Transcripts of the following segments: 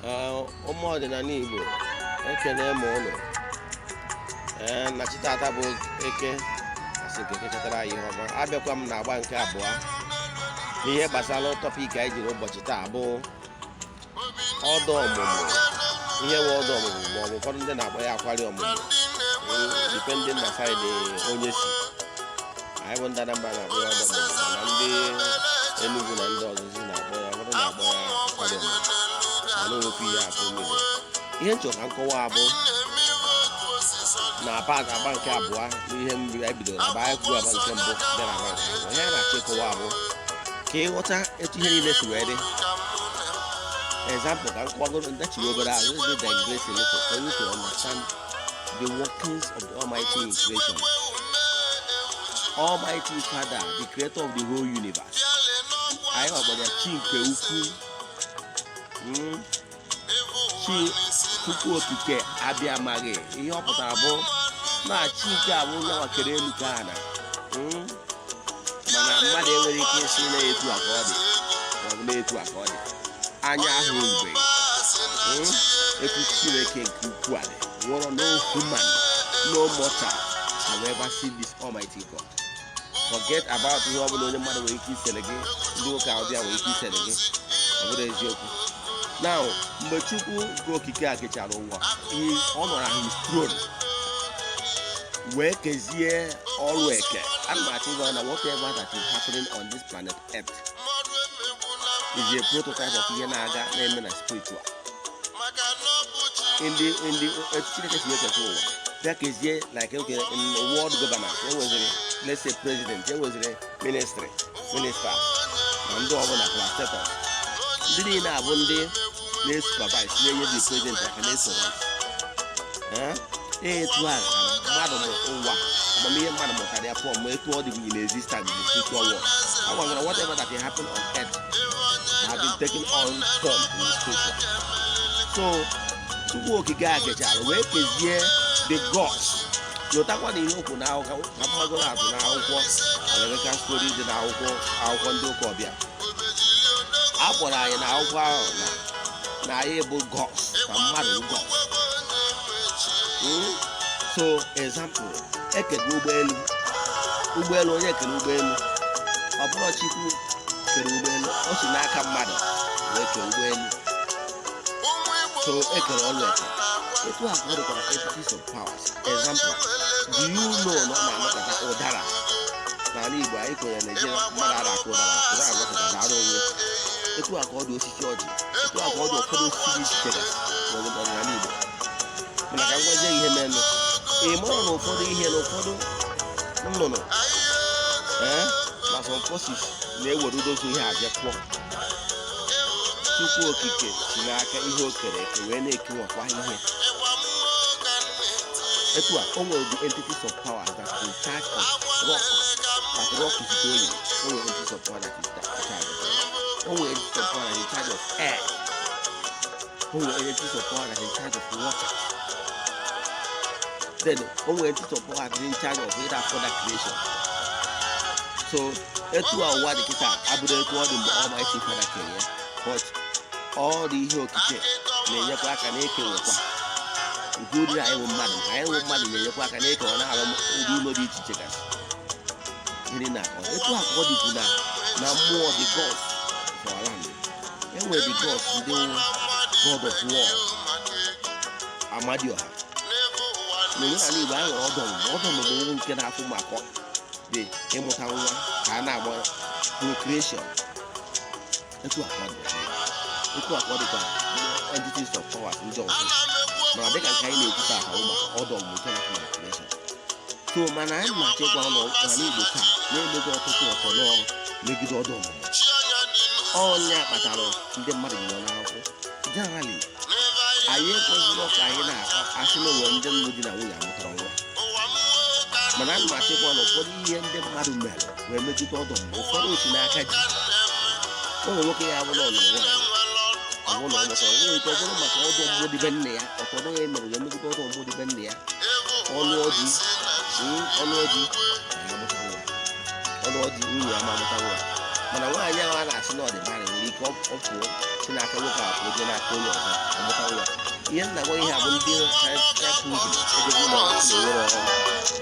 Ụmụ ọdịnala Igbo, ekene m ụnụ. Ee, na chi tata bụ Eke, asị nke kechatara anyị ihe ọma. Abịakwa m na agba nke abụọ n'ihe gbasara topic anyị jiri ụbọchị taa bụ ọdụ ọmụmụ. Ihe nwe ọdụ ọmụmụ, ma ọ bụ ụfọdụ ndị na-akpọ ya akwari ọmụmụ, depending na side onye si. Anyị bụ ndị Anambra na-akpọ ya ọdụ ọmụmụ, mana ndị Enugu na ndị ọzọzi na-akpọ ya, ụfọdụ na-akpọ ya akwari ọmụmụ, mana onwekwu ihe atụ mmiri. Ihe nchọ ka nkọwa bụ na aba agba nke abụọ n'ihe mmiri anyị bidoro agba. Anyị kwuru agba nke mbụ, bịa na agba nke abụọ. Ihe a na-achọ ịkọwa bụ ka ịghọta etu ihe niile si wee dị. Example, ka nkọwagoro ndachiri obere azụ. Let's digress a little for you to understand the workings of the Almighty in creation. Almighty Father, the creator of the whole universe, anyị gbakpọrọ ya Chi nke ukwu. Chi Chukwu Okike abịa amaghị ihe ọ pụtara bụ na chi nke a bụ nyanwa kere elu ka ana. Mana mmadụ enwere ike isi na-etu a ka ọ dị, maọbụ na-etu a ka ọ dị. Anya ahụbeghị etu Chineke nke ukwu a dị. Nwụrụ, no human, no mortal have ever seen this Almighty God. Forget about ihe ọbụla onye mmadụ nwere ike isere gị, ndị ụka ọbịa nwere ike isere gị, ọ bụrụ eziokwu. Now, mgbe Chukwu nke okike a kechara ụwa, ọ nọrọ na his throne wee kezie ọrụ eke. Ana m achọ ịgwa na whatever that is happening on this planet Earth is a prototype of ihe na-aga na-eme na spiritual. In the etu Chineke si wee ụwa, bịa kezie, like, okay, in world governance, enweziri, let's say, president, enweziri ministry, ministers na ndị ọbụla, parastatals, ndị niile abụ ndị na-esupervise, na-enye the president aka, na-esupervise. Etu a ka mmadụ ụwa amamihe mmadụ mụtara ya from etu ọ dị in existence in the spiritual world. Agwagara whatever that can happen on earth have been taken on form in the spiritual. So Chukwu Okike a kechara wee kezie the gods. Lotakwa na ihe okwu na akwụkwọ ka mmagoro atụ na akwụkwọ American story dị na akwụkwọ ndị ụka ọbịa a kpọrọ anyị na akwụkwọ ahụ na anyị bụ gods, na mmadụ bụ gods. So example, ekego ụgbọelu. Ụgbọelu, onye kere ụgbọelu? Ọ bụrụ Chukwu kere ụgbọelu, o si n'aka mmadụ wee kee ụgbọelu. So ekere ọlụ eke. Etu a ka ọ dịkwara entities of powers. Example, do you know na ọ na-anọkọta ụdara? N'ala Igbo, anyị kwenyere Naijiria, mmadụ ara akụ ụdara, ụdara anọkọta dara onwe. Etu a ka ọ dị osisi ọjị, etu a ka ọ dị ụfọdụ osisi dị iche iche gasị n'ọdịnala Igbo. Mana ka m gwazie ihe menụ, ị mara na ụfọdụ ihe na ụfọdụ nnụnụ, ee, na some forces na-ewere udozi ihe abịa kụọ. Chukwu Okike si n'aka ihe o kere eke wee na-ekewakwa ihe. Etu a o nwere the entities of power that is in charge of rock, that rock is going. O nwere entities of power that is in charge of rock. O nwere entities of power that is in charge of air. O nwere entities of power that is in charge of water. Then o nwere entities of power that is in charge of either further creation. So etu a ụwa dị kịta abụrụ etu ọ dị mgbe Almighty Father kere ya, but ọ dị ihe okike na-enyekwa aka na-ekewekwa nke ụdịrị anyị bụ mmadụ. Anyị bụ mmadụ na-enyekwa aka na-ekewa, na-arụ ụdị ụlọ dị iche iche gasị, ihe na akọ. Etu a ka ọ dịkwu na mmụọ, the gods of our land. Enwere the gods ndị god of war, Amadioha. N'omenala Igbo, anyị nwere ọdụ ọmụmụ. Ọdụ ọmụmụ bụ nke na-afụ maka dị ịmụta nwa, ka a na-agba procreation. Etu a ka ọ dị, etu a ka ọ dịkwa entities of powers ndị ọzọ. Mana dịka nke anyị na-ekwu taa bụ maka ọdụ ọmụmụ nke na-afụ maka creation. So mana anyị na-achọ ịgwa ụlọ n'ala Igbo taa na-emego ọtụtụ ọtọnọ megide ọdụ ọmụmụ. Ọnya kpatara ndị mmadụ ji nọ n'akwụkwọ. Generally, anyị ekwesịrị ka anyị na-asị na onwere ndị nlụ di na nwunye amụtara nwa. Mana ana m achịkwa na ụfọdụ ihe ndị mmadụ mere wee megide ọdụ ọmụmụ, ụfọdụ si n'aka ji ụmụ nwoke ya bụ na ọ lụrụ nwaanyị, ọ bụrụ na ọ mụtara nwere ike, ọ bụrụ maka ọdụ ọmụmụ dị be nne ya, ọtọdụ ya mere wee megide ọdụ ọmụmụ dị be nne ya. Ọnụ ọjị, ọnụ ọjị ya amụta nwa, ọnụ ọjị nwunye ya ma amụta nwa. Mana nwaanyị ahụ a na-asị na ọ dị marị nwere ike ọ pụọ. si n'aka nwoke a pụọ jee n'aka onye ọzọ, ọmụta nwa. Ihe nna gwa ihe a bụ ndị scientific ejego ụlọ ọgwụ na enwere ọrụ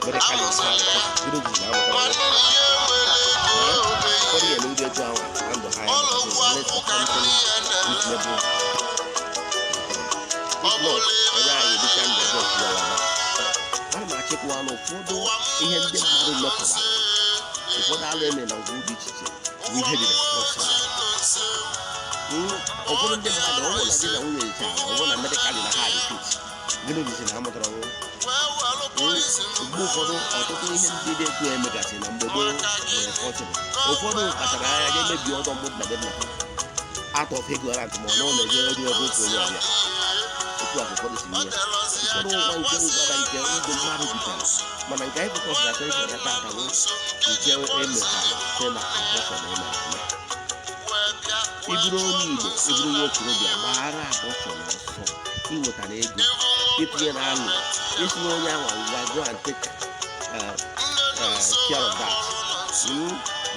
medically bido jizi na amụtara nwa. Ụfọdụ ga-emegide etu ahụ na ndụ ha ya, unless for something reasonable. If not, onye anyị ebicha ndụ ọjọọ kwuo ya. Ana m achịkwa na ụfọdụ ihe ndị mmadụ mekọbara, ụfọdụ alụ eme na ngwụ dị iche iche bụ ihe dị responsible. Ụfọdụ ndị mmadụ, ọ bụrụ na di na nwunye richara, ọ bụrụ na medically na ha dị fit, gịnị dịzi na ha mụtara nwa? Mgbe ụfọdụ, ọtụtụ ihe ndị dị etu emegasị na mgbe gboo bụ responsible. Ụfọdụ kpachara anya je mebie ọdọ mmụdụ na be nna ha out of ignorant, ma ọ na ọ na-eje ọdụ ebe ụka onye ọbịa. Otu a ka ụfọdụ si mee ya. Ụfọdụ ụgwa nke ụgwara nke ndụ mmadụ bitere, mana nke anyị focus attention ya tata bụ nke emetara site na abortion emere eme. Ịbụrụ onye Igbo, ịbụrụ nwa okorobịa, gbara abortion ọsọ. Iwetara ego itinye na alụ isi na onye ahụ ngwa, go and take care of that.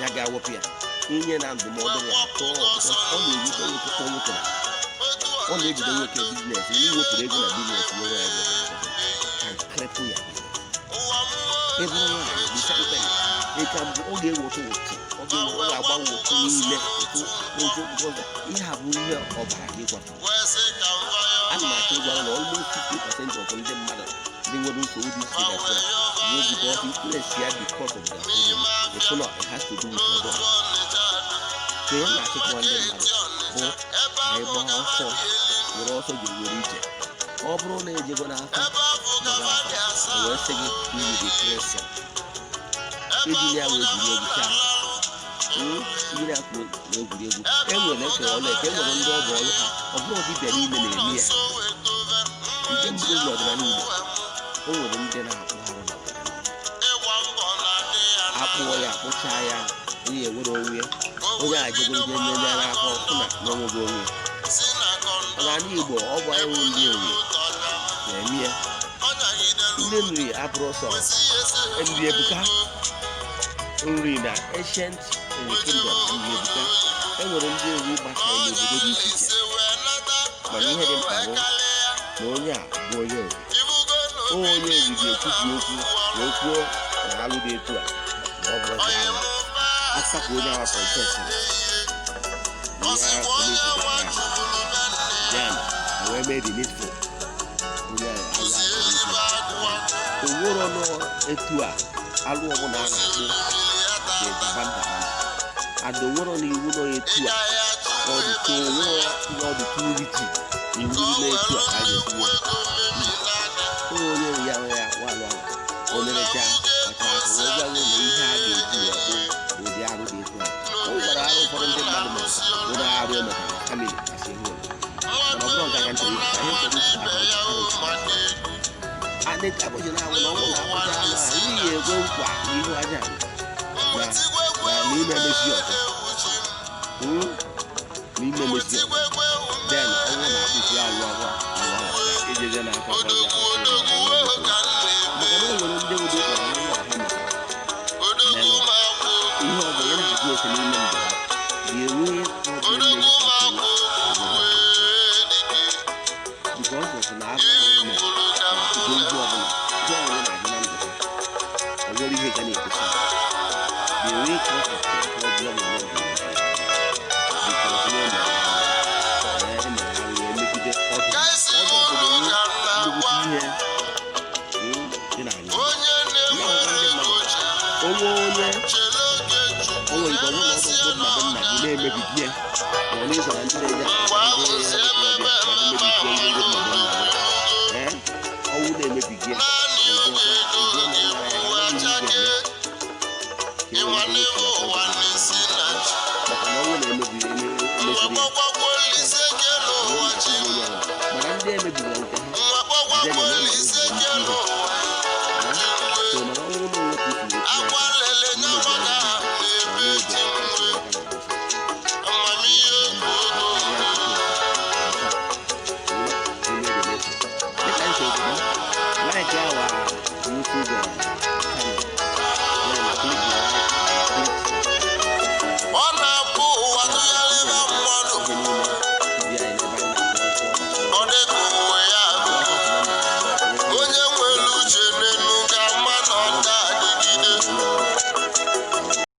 Ya ga-awepụ ya inye na ndụmọdụ ya tọọ, because ọ na-ewute nwoke, kpọọ nwoke na ọ na-ejide nwoke business. Ihe iwepụrụ ego na business nye nwa ya can cripple ya business. Ebe nwaanyị, the same thing. Ị ka mbụ ọ ga-eweta ụtụ, ọ ga-agbanwe ụtụ niile, ụtụ ụtụ, because ihe a bụ ihe ọbara gị gwafuru. Ana m achọ ịgwa na almost 50% of ndị mmadụ ndị nwere nsogbu dị iche iche bụ because influence ya, because of their problem. Ịfụ na it has to do with ọdọ. So ihe m na-achịkwa ndị mmadụ bụ ka anyị gbaa ọsọ, were ọsọ jiri were ije. Ọ bụrụ na ejego n'afa gbaga afa, o wee sị gị iyi dị Kristian iji ya wee gwuri egwu chaa, iji ya kwuo na egwuregwu e nwere eke ọlụ eke. E nwere ndị ọ bụ ọlụ ha, ọ bụrụ dibịa niile na-eme ya. Nke mbụ, n'ọdịnala Igbo, o nwere ndị na-akpụ arụ n'ọdịnala. Akpụọ ya, akpụchaa ya, onye enwere onwe ya, onye a jegoro je nye ya n'afọ fụ na n'onweghị onwe ya. N'ala Igbo, ọ bụ anyị wụ ndị Nri na-eme ya. Ndị Nri abụrụ sọ Nri ebuka. Nri na ancient Nri kingdom, Nri ebuka. E nwere ndị Nri gbasara n'obodo dị iche iche, mana ihe dị mkpa bụ na onye a bụ onye Nri. Onye Nri ga-ekwubi okwu wee kwuo na alụ dị etu a na ọ bụrụ alụ asa ka onye ahụ confess ya commit the crime, then e wee mee the needful. Onye ahụ alụ ahụ onwero nọ etu a, alụ ọbụla a na-akpụ dị daban daban, and onwero na iwu nọ etu a, ọ dị too, onwero na ọ dị too rigid iwu n'ime etu a ka a ga-esi ya. Mba, onye ya nwe ya walụ ahụ, o lerecha ọcha ahụ wee gwa gị na ihe a ga-eji wee kpụ ụdị arụ dị etu a. O nwekwara arụ ụfọdụ ndị mmadụ mere ụdị arụ emetara na family asị hụ, mana ọ bụrụ nke aka nchọrọ ikwu, ihe nchọrọ ikwu aka adị ka abụghị na anwụ na ọnwụ na-akpụcha anụ a n'ihi ekwe nkwa n'ihu aja na na n'ime emezi ọzọ, n'ime emezi ọzọ. Then ọnwụ na-akpụzi alụ ahụ alụ ahụ ejeze n'aka ọzọ, maka na o nwere ndị bụ ụkpọrọ anụ ọha metara melụ ihe ọ bụla ị na-ajụ ese n'ime ndụ ha ga-enwe problem, because of na arụ ahụ mere na-akụgo ihe ọbụla, ihe ọbụla ị na-ajụ na ndụ ha, o nwere ihe ga na-egosi the real cause of the problem will not be revealed, because ihe mere arụ, e mere arụ wee megide ọdụ ọdụ obodo, nnukwu ihe dị n'ala Igbo. Ya hụkwa ndị mmadụ onwe onye o nwere ike ọ bụrụ na ọdụ mkpụrụ na be nna gị na-emebigie, ma ọ na-eso na ndị na-eji